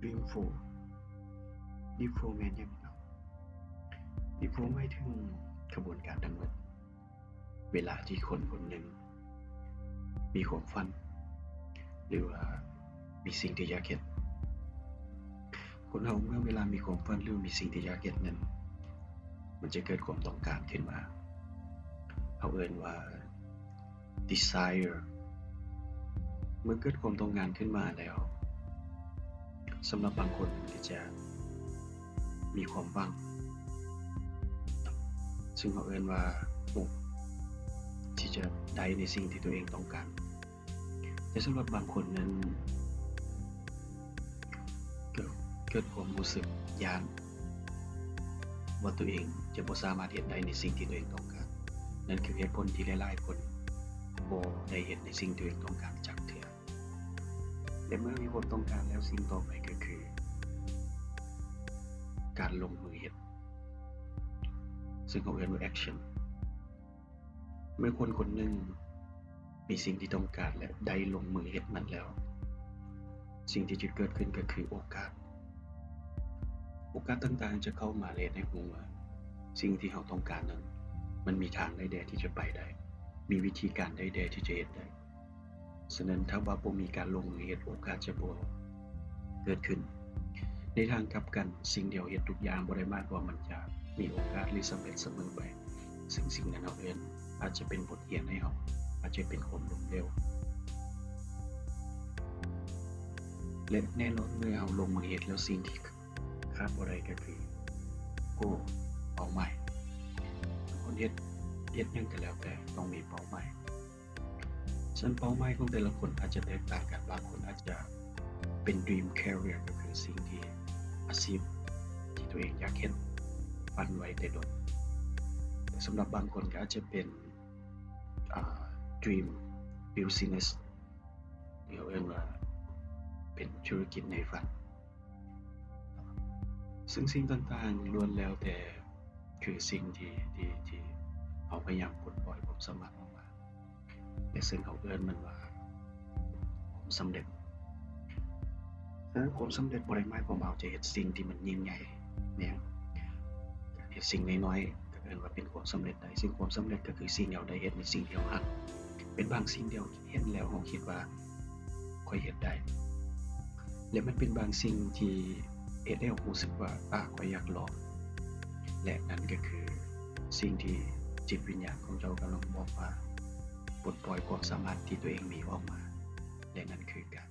Dream Flow Dream Flow ແມ່ນຫຍັງເນາະ? Dream Flow ໝາຍເຖິງຂະບວນການທັງໝົດ ເວລາທີ່ຄົນຄົນໜຶ່ງມີຄວາມຝັນ ຫຼືວ່າມີສິ່ງທີ່ຢາກເຮັດ. ຄົນເຮົາເມື່ອເວລາມີຄວາມຝັນ ຫຼືມີສິ່ງທີ່ຢາກເຮັດນັ້ນ ມັນຈະເກີດຄວາມຕ້ອງການຂຶ້ນມາ ເຮົາເອີ້ນວ່າ desire. ເມື່ອເກີດຄວາມຕ້ອງການຂຶ້ນມາແລ້ວ ສຳລັບບາງຄົນກໍຈະມີຄວາມຫວັງ ຊຶ່ງເຮົາເອີ້ນວ່າ hope ທີ່ຈະໄດ້ໃນສິ່ງທີ່ຕົວເອງຕ້ອງການ. ແຕ່ສຳລັບບາງຄົນນັ້ນ ເກີດ ເກີດຄວາມຮູ້ສຶກຢ້ານວ່າຕົວເອງຈະບໍ່ສາມາດເຮັດໄດ້ໃນສິ່ງທີ່ຕົວເອງຕ້ອງການ. ນັ້ນຄືເຫດຜົນທີ່ຫຼາຍໆຄົນບໍ່ໄດ້ເຮັດໃນສິ່ງທີ່ຕົວເອງຕ້ອງການຈັກເທື່ອ. ແລະເມື່ອມີຄວາມຕ້ອງການແລ້ວ ສິ່ງຕໍ່ໄປກໍຄືການລົງມືເຮັດ ຊຶ່ງເຮົາເອີ້ນວ່າ action. ເມື່ອຄົນຄົນໜຶ່ງມີສິ່ງທີ່ຕ້ອງການ ແລະໄດ້ລົງມືເຮັດມັນແລ້ວ ສິ່ງທີ່ຈະເກີດຂຶ້ນກໍຄືໂອກາດ. ໂອກາດຕ່າງໆຈະເຂົ້າມາ ແລະໃນຮູ້ວ່າສິ່ງທີ່ເຮົາຕ້ອງການນັ້ນ ມັນມີທາງໃດແດ່ທີ່ຈະໄປໄດ້, ມີວິທີການໃດແດ່ທີ່ຈະເຮັດໄດ້. ສະນັ້ນ ຖ້າວ່າບໍ່ມີການລົງມືເຮັດ ໂອກາດຈະບໍ່ເກີດຂຶ້ນ. ໃນທາງກັບກັນ, ສິ່ງທີ່ເຮົາເຮັດທຸກຢ່າງບໍ່ໄດ້ໝາຍຄວາມວ່າມັນຈະມີໂອກາດ ຫຼື ສຳເລັດສະເໝີໄປ. ຊຶ່ງສິ່ງນັ້ນເຮົາເອີ້ນ ອາດຈະເປັນບົດຮຽນໃຫ້ເຮົາ, ອາດຈະເປັນຄວາມລົ້ມເຫຼວ. ແລະແນ່ນອນ ເມື່ອເຮົາລົງມືເຮັດແລ້ວ, ສິ່ງທີ່ຂາດບໍ່ໄດ້ກໍຄື goal ເປົ້າໝາຍ. ຄົນເຮັດ, ເຮັດຫຍັງກໍແລ້ວແຕ່ ຕ້ອງມີເປົ້າໝາຍ. ສ່ວນເປົ້າໝາຍຂອງແຕ່ລະຄົນອາດຈະແຕກຕ່າງກັນ, ບາງຄົນອາດຈະເປັນ dream career ກໍຄືສິ່ງທີ່ ອາຊີບທີ່ຕົວເອງຢາກເຮັດ, ຝັນໄວ້ແຕ່ດົນ. ແຕ່ສຳລັບບາງຄົນກໍອາດຈະເປັນ ອ່າ dream business ທີ່ເຮົາເອີ້ນວ່າເປັນທຸລະກິດໃນຝັນ. ຊຶ່ງສິ່ງຕ່າງໆລ້ວນແລ້ວແຕ່ຄືສິ່ງທີ່ ທີ່ ທີ່ເຮົາພະຍາຍາມປົດປ່ອຍຄວາມສາມາດອອກມາ ແລະ ຊຶ່ງເຮົາເອີ້ນມັນວ່າຄວາມສຳເລັດ. ເຊິ່ງຄວາມສຳເລັດບໍ່ໄດ້ໝາຍຄວາມວ່າເຮົາຈະເຮັດສິ່ງທີ່ມັນຍິ່ງໃຫຍ່ແມ່ນຫຍັງ. ການເຮັດສິ່ງນ້ອຍໆກໍເອີ້ນວ່າເປັນຄວາມສຳເລັດໄດ້. ຊຶ່ງຄວາມສຳເລັດກໍຄືສິ່ງທີ່ເຮົາໄດ້ເຮັດໃນສິ່ງທີ່ເຮົາຮັກ. ເປັນບາງສິ່ງທີ່ເຮົາເຮັດແລ້ວເຮົາຄິດວ່າ ຂ້ອຍເຮັດໄດ້ ແລະ ມັນເປັນບາງສິ່ງທີ່ເຮັດໃຫ້ເຮົາຮູ້ສຶກວ່າ ອາ ຂ້ອຍຢາກລອງ ແລະ ນັ້ນກໍຄືສິ່ງທີ່ຈິດວິນຍານຂອງເຈົ້າກຳລັງບອກວ່າ ປົດປ່ອຍຄວາມສາມາດທີ່ຕົວເອງມີອອກມາ ແລະ ນັ້ນຄືການ